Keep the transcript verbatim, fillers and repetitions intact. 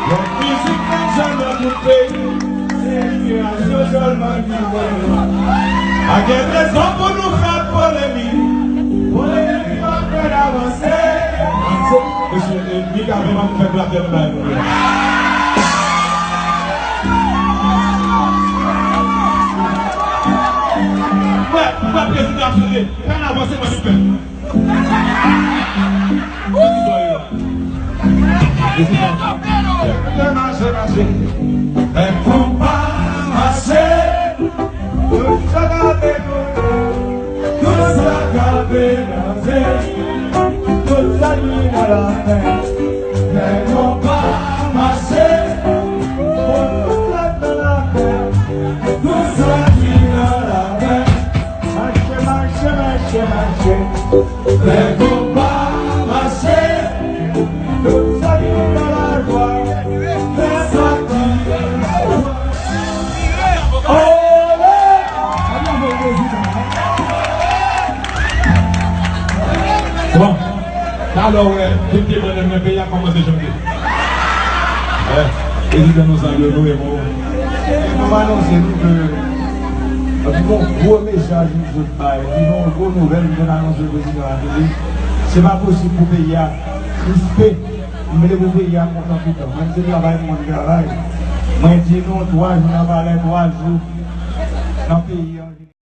Mizik nan jèm nan tout peyi, se enspirasyon sèlman ki voye. Pa gen rezon pou nou fè polemik. Polemik pa fè n avanse. Mesye, e, Mika, vin, ann fè blafèm bay nou la. Mwen, mwen, prezidan ap chante. Fè n avanse, mwen, tout pèp. Mache, mache. Fè konpa mache. Tout sa k ap mele, tout sa k ap melaje, tout sa ki nan lapè. Fè konpa mache. Pou tout sa k nan lapè, tout sa ki nan lapè. Mache, mache, mache, mache. Fè konpa mache. Tout sa ki nan lajwa, fè sa ki nan lajwa. Olé! Bon, talè w wè, vin temwen nan men peyi a kòmanse chante. Eh, prezidan, nou salye nou e bon. Nou anonse nou ke nou gen yon gwo mesaj nou sot bay, nou gen yon gwo nouvèl nou sot anonse prezidan a tou. Se pa posib pou peyi a krispe. M vle pou peyi a kontan toutan. Mwen se travay pou mwen travay. Mwen di nou twa jou nan palè, twa jou nan peyi an.